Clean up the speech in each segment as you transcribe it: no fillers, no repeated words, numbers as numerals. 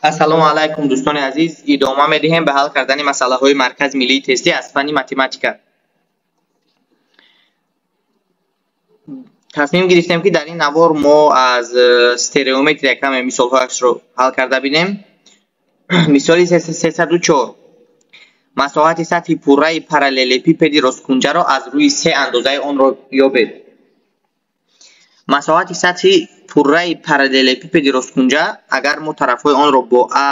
Ассалому алайкум, дӯстони азиз. Идома медиҳем ба ҳал кардани масъалаҳои Маркази миллии тестӣ аз фанни математика. Тасмим гирифтем, ки дар ин навор мо аз стереометрия каме мисолҳояшро ҳал карда бинем. Мисоли 304. Масоҳати сатҳи пурраи параллелепипеди росткунҷаро аз рӯи се андозаи онро ёбед. Масоҳати сатҳи пурраи параллелепипеди росткунҷа, агар мо тарафҳои онро бо А,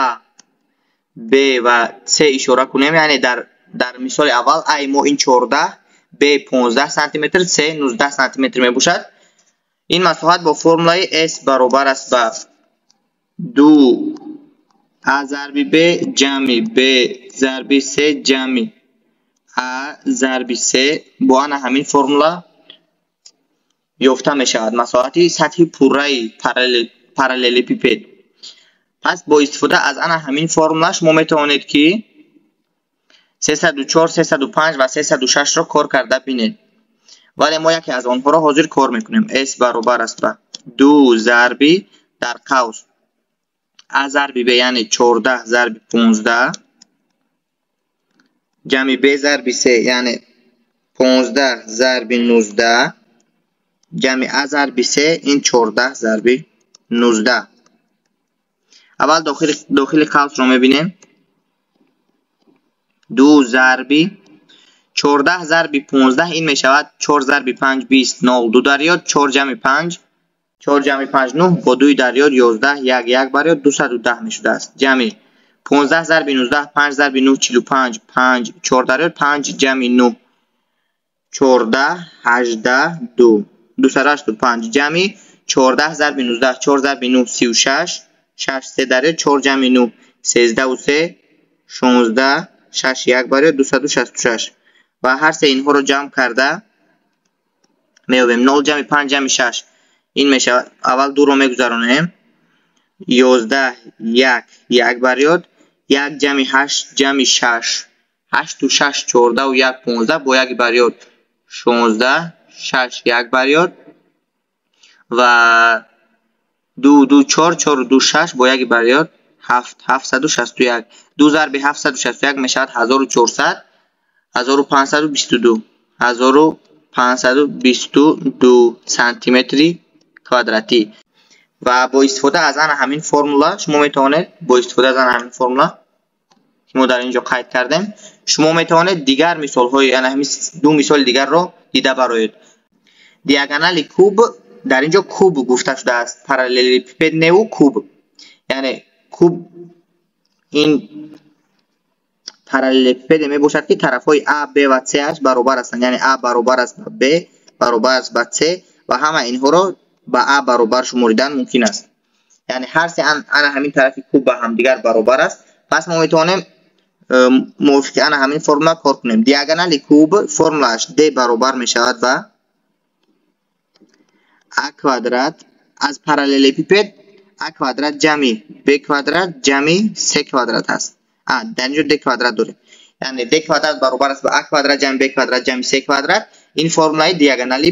Б ва С ишора кунем, яъне дар мисоли аввал А мо ин 14, Б 15 сантиметр, С 19 сантиметр мебошад. Ин масоҳат бо формулаи S баробар аст ба 2 А зарби Б ҷамъи Б зарби С ҷамъи А зарби С бо ана ҳамин формула ёфта мешавад масоҳати сатҳи пурраи параллелепипед. Пас бо истифода аз ана ҳамин формула шумо метавонед, ки 304, 305 ва 306-ро кор карда бинед. Вале мо яке аз онҳоро ҳозир кор мекунем. S баробар аст ба 2 зарби дар қавс А зарби Б, яъне 14 зарби 15 ҷамъи Б зарби С, яъне 15 зарби 19 ҷамъи А зарби С, ин 14 зарби 19. Аввал дохили қавсро мебинем. 2 зарби 14 зарби 15 ин мешавад 4 зарби 5 20 0 2 дарёд 4 ҷамъи 5 4 ҷамъи 5 9 бо 2 дарёд 11 1 1 барёд 210 мешудааст. Ҷамъи 15 зарби 19 5 зарби 9 45 5 4 дарёд 5 ҷамъи 9 14 18 2 285 ҷамъи 14 зарби 19 4 зарби 9 36 6 3 дарёд 4 ҷамъи 9 13 3 16 6 1 барёд 266 ва ҳар се инҳоро ҷамъ карда меёбем. 0 ҷамъи 5 ҷамъи 6 ин мешавад, аввал 2-ро мегузаронем, 11 1 1 барёд 1 ҷамъи 8 ҷамъи 6 8 6 14 1 15 бо 1 барёд 16 6 1 барёд ва 2 2 4 4 2 6 бо 1 барёд 7 761. 2 зарби 761 мешавад 1400 1522 1522 сантиметри квадратӣ. Ва бо истифода аз ана ҳамин формула шумо метавонед, бо истифода аз ана ҳамин формула ки мо дар ин ҷо қайд кардем, шумо метавонед дигар мисолҳои ана ҳамин ду мисоли дигарро дида бароед. Диагонали куб, дар ин ҷо куб гуфта шудааст, параллелепипед неу куб, яъне куб ин параллелепипеде мебошад, ки тарафҳои А, Б ва С-аш баробар ҳастанд, яъне А баробар аст ба Б баробар аст ба С ва ҳама инҳоро ба А баробар шуморидан мумкин аст. Яъне ҳар се ана ҳамин тарафи куб ба ҳамдигар баробар аст. Пас мо метавонем мувофиқи ана ҳамин формула кор кунем. Диагонали куб формулааш D баробар мешавад ба А квадрат аз параллелепипед А квадрат ҷамъи Б квадрат ҷамъи С квадрат аст. Дар ин ҷо D квадрат дорем. Яъне D квадрат баробар аст ба А квадрат ҷамъи Б квадрат ҷамъи С квадрат. Ин формулаи диагонали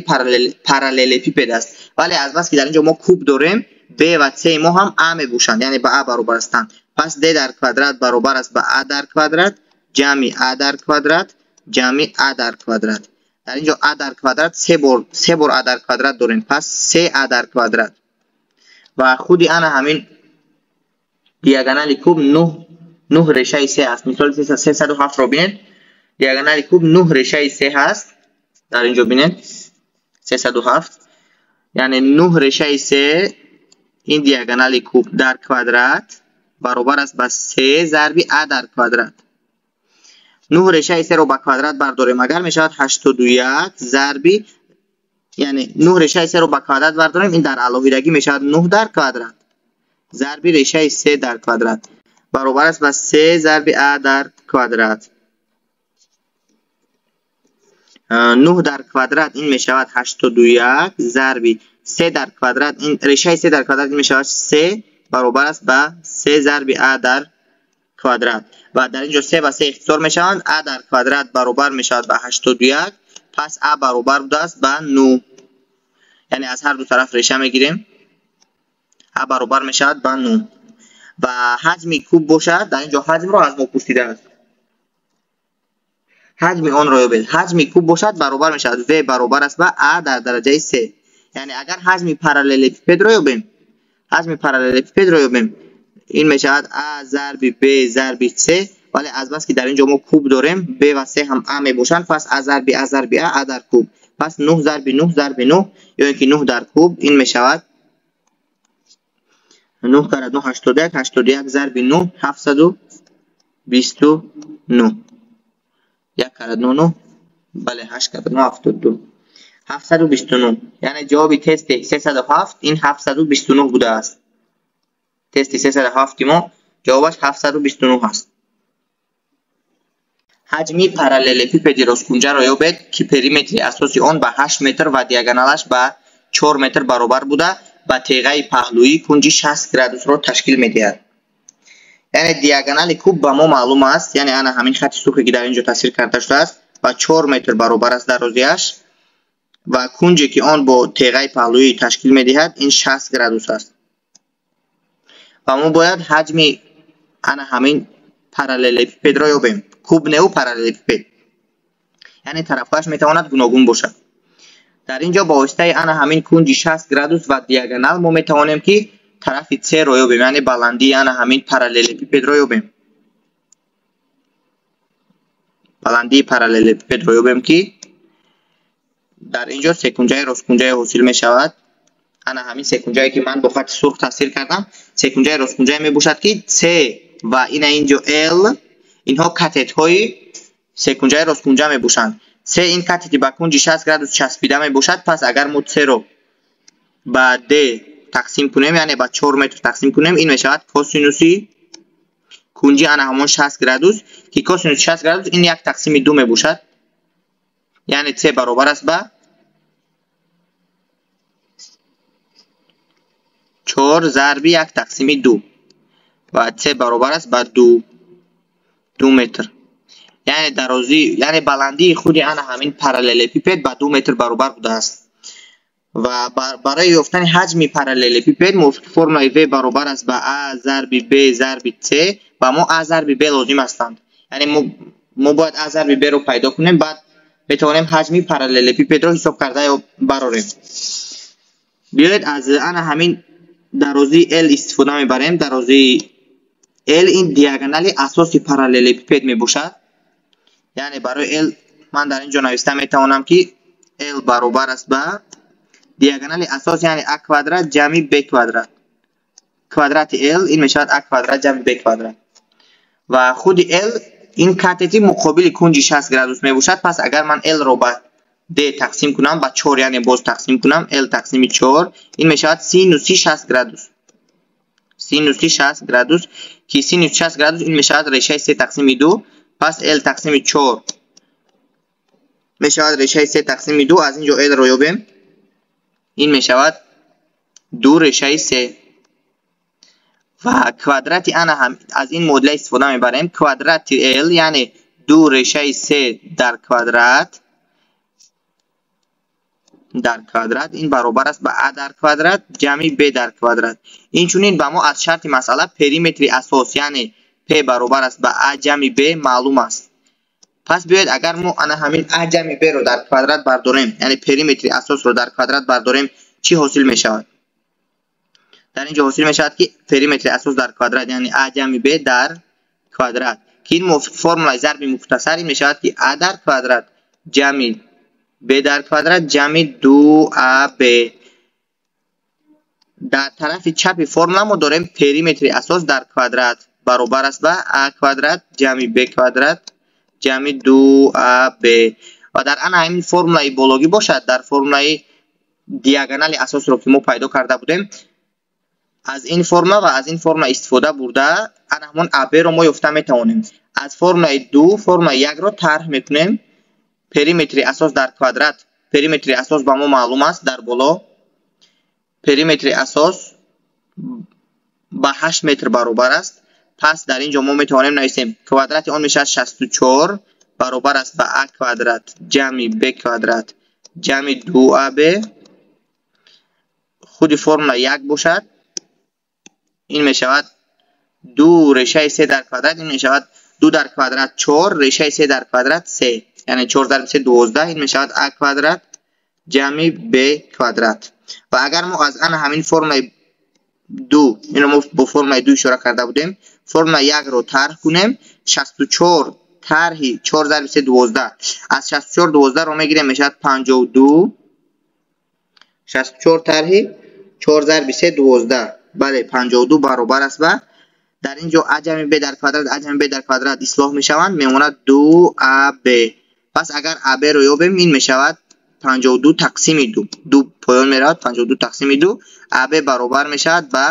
параллелепипед аст. Вале аз бас ки дар ин ҷо мо куб дорем, Б ва С мо ҳам А мебошанд, яъне ба А баробар ҳастанд. Пас D дар квадрат баробар аст ба А дар квадрат ҷамъи А дар квадрат ҷамъи А дар квадрат. Дар ин ҷо А дар квадрат се бор А дар квадрат дорем, пас се А дар квадрат. Ва худи ана ҳамин диагонали куб 9 решаи се аст. Мисоли 307-ро бинед. Диагонали куб 9 решаи се ҳаст. Дар ин ҷо бинед 307, яъне 9 решаи се ин диагонали куб дар квадрат баробар аст ба се зарби А дар квадрат. 9 решаи серо ба квадрат бардорем, агар мешавад 81 зарби, яъне 9 решаи серо ба квадрат бардорем, ин дар алоҳидагӣ мешавад 9 дар квадрат зарби решаи се дар квадрат баробар аст ба се зарби А дар квадрат. 9 дар квадрат ин мешавад 81 зарби се дар квадрат, ин решаи се дар квадрат ин мешавад се баробар аст ба се зарби А дар квадрат. Ва дар ин ҷо се ва се ихтисор мешаванд, А дар квадрат баробар мешавад ба 81, пас А баробар будааст ба 9. Яъне аз ҳар ду тараф реша мегирем, А баробар мешавад ба 9. ва ҳаҷми куб бошад, дар инҷо ҳаҷмро аз мо пурсидааст. Ҳаҷми онро ёбед. Ҳаҷми куб бошад баробар мешавад V баробар аст ба A дар дараҷаи 3. Яъне агар ҳаҷми параллелепипедро ёбем, ҳаҷми параллелепипедро ёбем, ин мешавад A зарби B зарби C, вале аз бас ки дар инҷо мо куб дорем, B ва C ҳам A мебошанд, пас A зарби A зарби A, A дар куб. Пас 9 зарби 9 зарби 9 ё инки 9 дар куб, ин мешавад 9 карат 9 81, 81 зарби 9 729. 1 карат 9 9, бале 8 карат 9 72. 729. Яъне ҷавоби тести 307 ин 729 будааст. Тести 307 мо ҷавобаш 729 аст. Ҳаҷми параллелепипеди росткунҷаро ёбед, ки периметри асоси он ба 8 метр ва диагоналаш ба 4 метр баробар буда, ба теғаи паҳлӯӣ кунҷи 60 градусро ташкил медиҳад. Яъне диагонали куб ба мо маълум аст, яъне ана ҳамин хати сурхе ки дар инҷо тасвир карда шудааст ба 4 метр баробар аст дарозиаш ва кунҷе ки он бо теғаи паҳлӯӣ ташкил медиҳад ин 60 градус аст. Ва мо бояд ҳаҷми ана ҳамин параллелепипедро ёбем. Куб неу параллелепипед. Яъне тарафҳояш метавонад гуногун бошад. Дар инҷо ба воситаи ана ҳамин кунҷи 60 градус ва диагонал мо метавонем ки тарафи C-ро ёбем, яъне баландии ана ҳамин параллелепипедро ёбем. Баландии параллелепипедро ёбем ки дар инҷо секунҷаи росткунҷае ҳосил мешавад. Ана ҳамин секунҷае ки ман бо хати сурх тасвир кардам, секунҷаи росткунҷае мебошад ки C ва ина инҷо L инҳо катетҳои секунҷаи росткунҷа мебошанд. C ин катети ба кунҷи 60 градус часпида мебошад, пас агар мо C-ро ба D тақсим кунем, яъне ба 4 метр тақсим кунем, ин мешавад косинуси кунҷи ана ҳамон 60 градус, ки косинуси 60 градус ин 1 тақсими 2 мебошад. Яъне C баробар аст ба 4 зарби 1 тақсими 2 ва C баробар аст ба 2 метр. Яъне дарозӣ, яъне баландии худи ана ҳамин параллелепипед ба 2 метр баробар будааст. Ва барои ёфтани ҳаҷми параллелепипед мувофиқи формулаи V баробар аст ба A зарби B зарби C, ба мо A зарби B лозим ҳастанд. Яъне мо бояд A зарби B-ро пайдо кунем, баъд метавонем ҳаҷми параллелепипедро ҳисоб карда ё барорем. Биёед аз ана ҳамин дарозии L истифода мебарем. Дарозии L ин диагонали асоси параллелепипед мебошад. Яъне барои L ман дар инҷо нависта метавонам ки L баробар аст ба диагонали асос, яъне A квадрат ҷамъи B квадрат. Квадрати L ин мешавад A квадрат ҷамъи B квадрат. Ва худи L ин катети муқобили кунҷи 60 градус мебошад. Пас агар ман L-ро ба D тақсим кунам, ба 4, яъне боз тақсим кунам, L тақсими 4, ин мешавад синуси 60 градус. Синуси 60 градус, ки синуси 60 градус ин мешавад решаи 3 тақсими 2. Пас L тақсими 4 мешавад решаи 3 тақсими 2. Аз инҷо L-ро ёбем, ин мешавад 2 решаи 3. Ва квадрати ана ҳам аз ин модела истифода мебарем. Квадрати L, яъне 2 решаи 3 дар квадрат ин баробар аст ба A дар квадрат ҷамъи B дар квадрат. Инчунин ба мо аз шарти масъала периметри асос, яъне P баробар аст ба A ҷамъи B маълум аст. Пас биёед агар мо ана ҳамин A ҷамъи B-ро дар квадрат бардорем, яъне периметри асосро дар квадрат бардорем, чӣ ҳосил мешавад? Дар инҷо ҳосил мешавад ки периметри асос дар квадрат, яъне A ҷамъи B дар квадрат, ки ин мувофиқи формулаи зарби мухтасар ин мешавад ки A дар квадрат ҷамъи B дар квадрат ҷамъи 2AB. Дар тарафи чапи формула мо дорем периметри асос дар квадрат баробар аст ба A квадрат ҷамъи B квадрат ҷамъи 2AB. Ва дар ана ҳамин формулаи бологӣ бошад, дар формулаи диагонали асосро ки мо пайдо карда будем, аз ин формула ва аз ин формула истифода бурда ана ҳамон AB-ро мо ёфта метавонем. Аз формулаи 2 формулаи 1-ро тарҳ мекунем. Периметри асос дар квадрат, периметри асос ба мо маълум аст дар боло. Периметри асос ба 8 метр баробар аст. Пас дар инҷо мо метавонем нависем квадрати он мешавад 64 баробар аст ба A квадрат ҷамъи B квадрат ҷамъи 2AB. Худи формула 1 бошад, ин мешавад 2 решаи 3 дар квадрат ин мешавад 2 дар квадрат 4 решаи 3 дар квадрат 3, яъне 4 зарби 3 12, ин мешавад а квадрат ҷамъи б квадрат. Ва агар мо аз ана ҳамин формулаи 2, инро мо бо формулаи 2 ишора карда будем, формулаи 1-ро тарҳ кунем, 64 тарҳи 4 зарби 3 12, аз 64 12-ро мегирем, мешавад 52. 64 тарҳи 4 зарби 3 12, бале 52 баробар аст ба дар ин ҷо а ҷамъи б дар квадрат, а ҷамъи б дар квадрат ислоҳ мешаванд, мемонад 2аб. Пас агар аб-ро ёбем, ин мешавад 52 тақсими 2, 2 поён меравад, 52 тақсими 2, аб баробар мешавад ба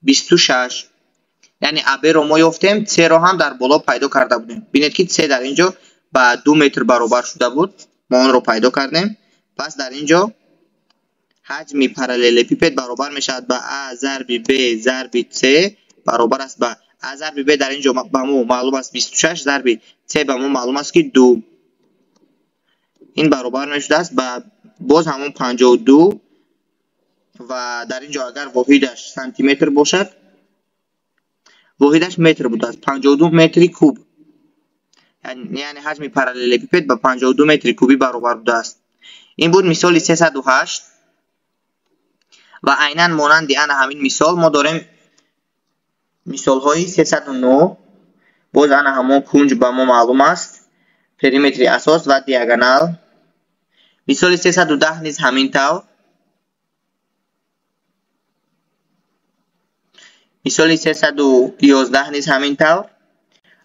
26. Яъне аб-ро мо ёфтем, с-ро ҳам дар боло пайдо карда будем. Бинед ки с дар ин ҷо ба 2 метр баробар шуда буд, мо онро пайдо кардем. Пас дар ин ҷо ҳаҷми параллелепипед баробар мешавад ба а зарби б зарби с баробар аст ба а зарби б дар ин ҷо ба мо маълум аст 26 зарби с ба мо маълум аст ки 2. Ин баробар мешудааст ба боз ҳамон 52 ва дар ин ҷо агар воҳидаш сантиметр бошад, воҳидаш метр будааст, 52 метри куб. Яъне ҳаҷми параллелепипед ба 52 метри кубӣ баробар будааст. Ин буд мисоли 308 ва айнан монанди ана ҳамин мисол мо дорем мисолҳои 309. Боз ана ҳамон кунҷ ба мо маълум аст, периметри асос ва диагонал. Мисоли 310 низ ҳамин тавр. Мисоли 311 низ ҳамин тавр.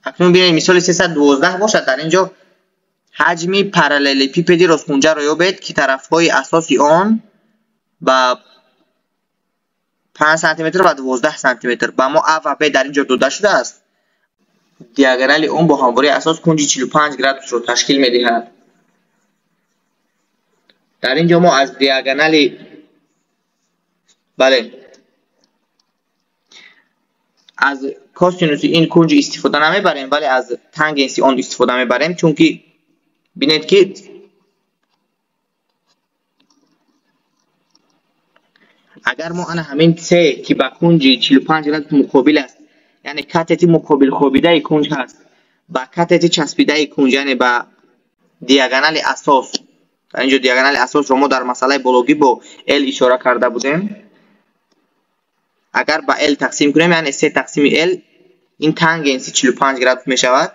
Акнун бинед мисоли 312 бошад, дар ин ҷо ҳаҷми параллелепипеди росткунҷаро ёбед ки тарафҳои асоси он ба 5 сантиметр ва 12 сантиметр. Ба мо а ва б дар ин ҷо дода шудааст. Диагонали он бо ҳамвории асос кунҷи 45 градусро ташкил медиҳад. Дар ин ҷо мо аз диагонали, бале, аз косинуси ин кунҷ истифода намебарем, вале аз тангенси он истифода мебарем, чунки бинед ки агар мо ана ҳамин с ки ба кунҷи 45 градус муқобил аст, яъне катети муқобил хобидаи кунҷ ҳаст, ба катети часпидаи кунҷ, яъне ба диагонали асос, дар ин ҷо диагонали асосро мо дар масъалаи бологӣ бо l ишора карда будем, агар ба l тақсим кунем, яъне с тақсими l, ин тангенси 45 градус мешавад.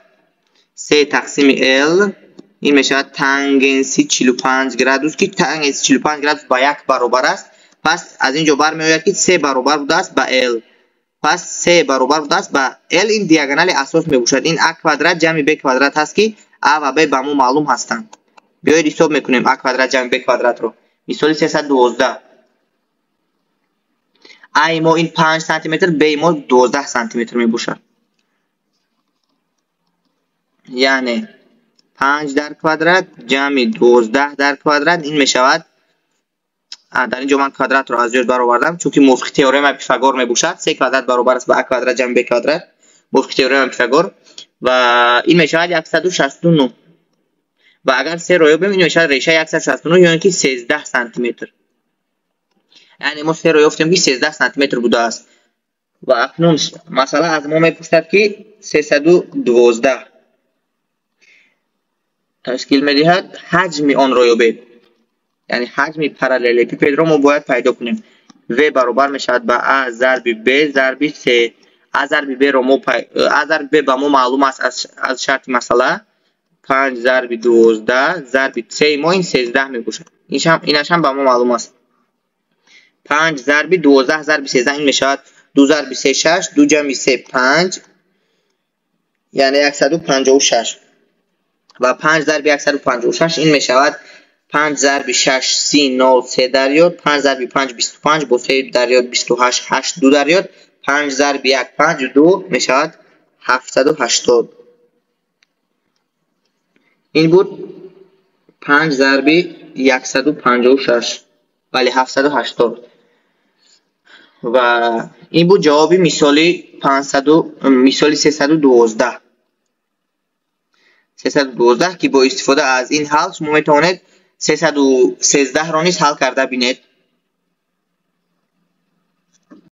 С тақсими l ин мешавад тангенси 45 градус, ки тангенси 45 градус ба 1 баробар аст. Пас аз ин ҷо бармеояд ки с баробар будааст ба l. Пас с баробар будааст ба l, ин диагонали асос мебошад. Ин а квадрат ҷамъи б квадрат ҳаст ки а ва б ба мо маълум ҳастанд. Биёед ҳисоб мекунем а квадрат ҷамъи б квадратро. Мисоли 312. А мо ин 5 сантиметр, б мо 12 сантиметр мебошад. Яъне 5 дар квадрат ҷамъи 12 дар квадрат ин мешавад, дар ин ҷо ман квадратро аз ёд баровардам, чунки мувофиқи теоремаи Пифагор мебошад, с квадрат баробар аст ба а квадрат ҷамъи б квадрат мувофиқи теоремаи Пифагор, ва ин мешавад 169. Ва агар с-ро ёбем, ин мешавад решаи 169 ё ин ки 13 сантиметр. Яъне мо с-ро ёфтем ки 13 сантиметр будааст. Ва акнун масъала аз мо мепурсад ки 312 ташкил медиҳад, ҳаҷми онро ёбед. Яъне ҳаҷми параллелепипедро мо бояд пайдо кунем. В баробар мешавад ба а зарби б зарби с. А зарби б ро мо а зарби б ба мо маълум аст аз шарти масъала, 5 зарби 12 зарби с мо ин 13 мебошад. Инаш ҳам ба мо маълум аст. 5 зарби 12 зарби 13 ин мешавад 2 зарби 3 6, 2 ҷамъи 3 5, яъне 156. Ва 5 зарби 156 ин мешавад 5 зарби 6 30 0 3 дарёд, 5 зарби 5 25 бо 3 дарёд 28 8 2 дарёд, 5 зарби 1 5 2 мешавад 780. Ин буд 5 зарби 156, бале 780. Ва ин буд ҷавоби мисоли 500, мисоли 312. 312 ки бо истифода аз ин ҳал шумо метавонед 313-ро низ ҳал карда бинед.